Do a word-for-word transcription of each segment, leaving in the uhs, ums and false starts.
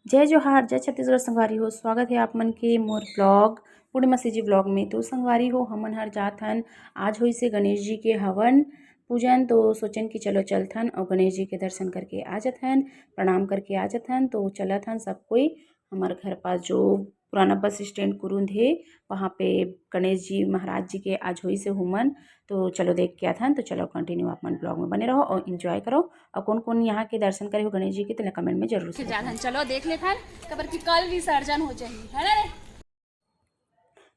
जय जोहार, जय छत्तीसगढ़ संगवारी हो। स्वागत हे आप मन के मोर vlog, पूर्णिमा सीजी vlog में। तो संगवारी हो, हमन हर जात हन, आज होइसे गणेश जी के हवन पूजन, तो सोचन कि चलो चलथन और गणेश जी के दर्शन करके आ जाथन, प्रणाम करके आ जाथन। तो चलत हन सब कोई, हमार घर पास जो पुराना बस स्टैंड कुरुंद हे, वहाँ पे गणेश जी महाराज जी के आज होइसे हवन। तो चलो देख के आथन। तो चलो continue आप मन vlog में बने रहो और enjoy करो। और कौन कौन यहाँ के दर्शन करे हो गणेश जी के, तो कमेंट में जरूर से से जाथन। चलो देख लेथन, काबर कि कल विसर्जन हो जाही, है ना रे?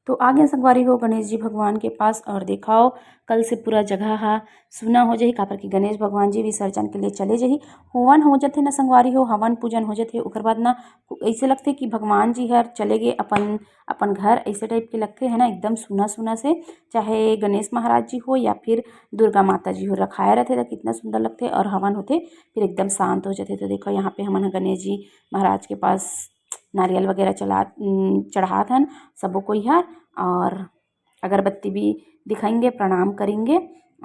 तो आ गए संगवारी हो गणेश जी भगवान के पास और देखाओ, कल से पूरा जगह हा सूना हो जाही, काबर कि गणेश भगवान जी विसर्जन के लिए चले जाही। हवन हो जाथे ना संगवारी हो, हवन पूजन हो जाथे, ओकर बाद ना ऐसे लगथे कि भगवान जी हर चले गए अपन, अपन घर, ऐसे टाइप के लगथे, है ना, एकदम सूना सूना से। चाहे गणेश महाराज जी हो या फिर दुर्गा माता जी हो, रखाए रहथे त कितना सुंदर लगथे, और हवन होथे फिर एकदम शांत हो जाथे। तो देखो, यहाँ पे हमन ह गणेश जी महाराज के पास नारियल वगैरह चला, उम, चढ़ात हन सबो कोई हर, और अगरबत्ती भी दिखाएंगे, प्रणाम करेंगे।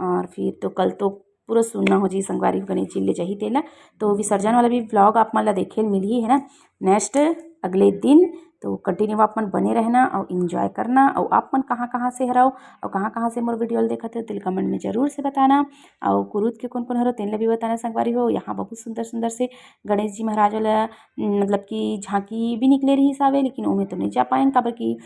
और फिर तो कल तो पूरा सुनना हो जी संगवारी गणेश जी ले जाही तेला। तो विसर्जन वाला भी vlog आप मन ला देखे ल मिलही, है ना, next अगले दिन। तो continue आप मन बने रहना और enjoy करना। और आप मन कहाँ कहाँ से हरव और कहाँ कहाँ से मोर video ल देखत हो, तेल कमेंट में जरूर से बताना। और कुरुद के कौन कौन हरो, तेन ला भी बताना संगवारी हो। यहाँ बहुत सुंदर सुंदर से गणेश जी महाराज वाला, मतलब कि झांकी भी निकले रही सावे, लेकिन ओमे तो नहीं जा पाएन, काबर कि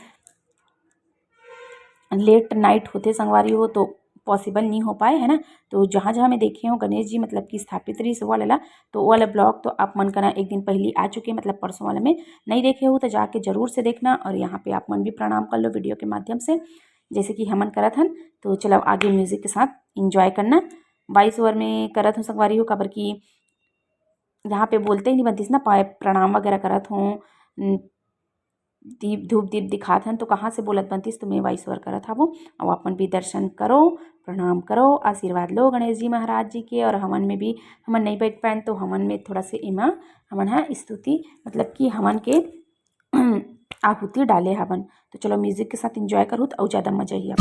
late night होथे संगवारी हो, तो possible नहीं हो पाए, है ना। तो जहाँ जहाँ मैं देखे हूँ गणेश जी, मतलब कि स्थापित रही वो वाला, तो वो वाला vlog तो आप मन का ना एक दिन पहले आ चुके, मतलब परसों वाला में नहीं देखे हो, तो जाके जरूर से देखना। और यहाँ पे आप मन भी प्रणाम कर लो video के माध्यम से, जैसे कि हमन करत हन। तो चलो आगे music के साथ enjoy करना। Voice over में करत हूँ संगवारी हो, काबर कि यहाँ पे बोलते ही नहीं बनतीस ना, पाए प्रणाम वगैरह करत हूँ, न, दीप, धूप दीप दिखात हन, तो कहाँ से बोलत बनतीस, तो मैं voice over करत हवो। अब आप मन भी दर्शन करो, प्रणाम करो, आशीर्वाद लो गणेश जी महाराज जी के। और हमन में भी, हमन नहीं बैठ पाएन, तो हमन में थोड़ा से एमा हमन ह स्तुति, मतलब कि हमन के आहुति डाले हवन। तो चलो music के साथ enjoy करहु, तो अउ ज़्यादा मजा ही आप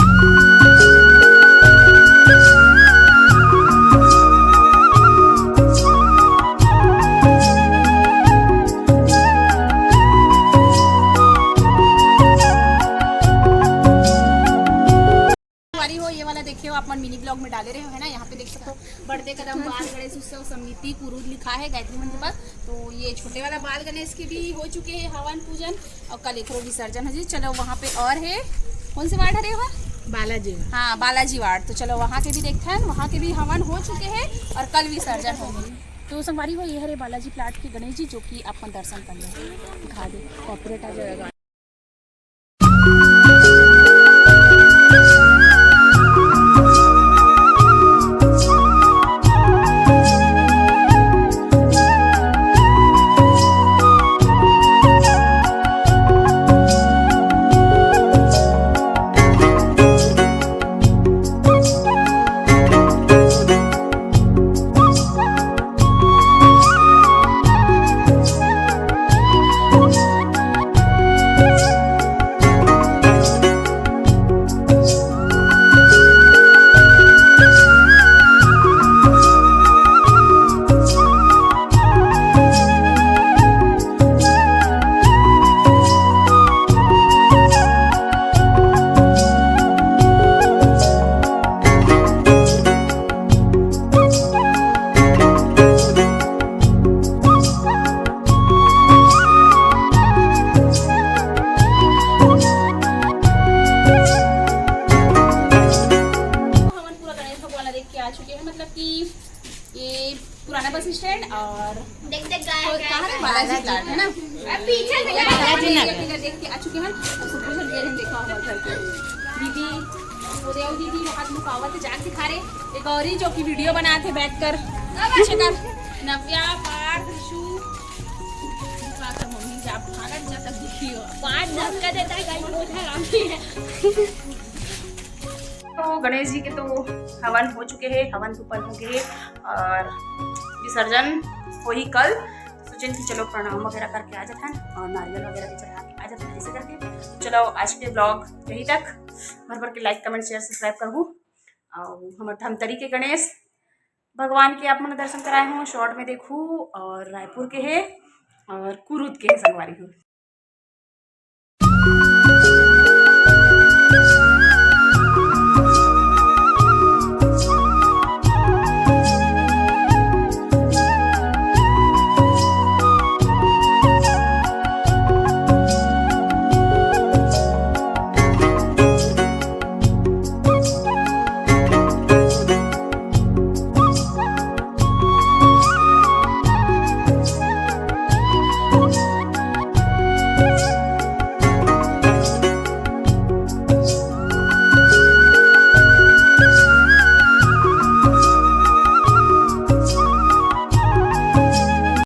संगवारी हो, ये वाला देखे हो, आप मन mini vlog में डाले रहे हो, है ना। यहाँ पे देख सकते हो, बढ़ते कदम बाल गणेश उत्सव समिति कुरुद लिखा है गायत्री मंदिर पास। तो ये छोटे वाला बाल गणेश के भी हो चुके हैं हवन पूजन, और कल एकरो विसर्जन है जी। चलो वहाँ पे और है, कौन से वार्ड हरे वहाँ? बालाजी वार्ड। हाँ, बालाजी वार्ड। तो चलो वहाँ के भी देखते हैं, वहाँ के भी हवन हो चुके हैं और कल विसर्जन होही। तो संगवारी हो, ये हरे बालाजी प्लाट के गणेश जी, जो कि आप मन दर्शन कर लो, दिखा दे, copyright आ जाएगा। हवन पूरा गणेश भगवान ला देख के आ चुके हैं, मतलब कि ये पुराना बस स्टैंड और देख, देख, गाय, और गाय, कहाँ रे? गाय। बालाजी प्लाट है ना? अब पीछे से बालाजी गाय। नगर। देख के आ चुके हैं। और सुबह से देर में देखा हमारे घर पे दीदी, वो देव दीदी वहाँ लुकावत है, जाके दिखा रहे। एक और ही जो कि video बनाते बैठकर, पीछे कर, नव्या, पार्थ, ऋषु, दिखा कर मम्मी जा, भागत जा तब दिखी हो। पार्थ धक्का देता है, गाइस, बहुत हरामी है। तो गणेश जी के तो हवन हो चुके हैं, हवन सुपन हो गए हैं और विसर्जन होही कल। सोचेन कि चलो प्रणाम वगैरह करके आ जाथन और नारियल वगैरह भी चढ़ा के आ जाथन, ऐसे करके। चलो आज के vlog यही तक। भर भर के like, comment, share, subscribe करहू। और हमर धमतरी के गणेश भगवान के आप मन दर्शन कराए हूँ, short में देखू। और रायपुर के हे और कुरुद के हे संगवारी हो।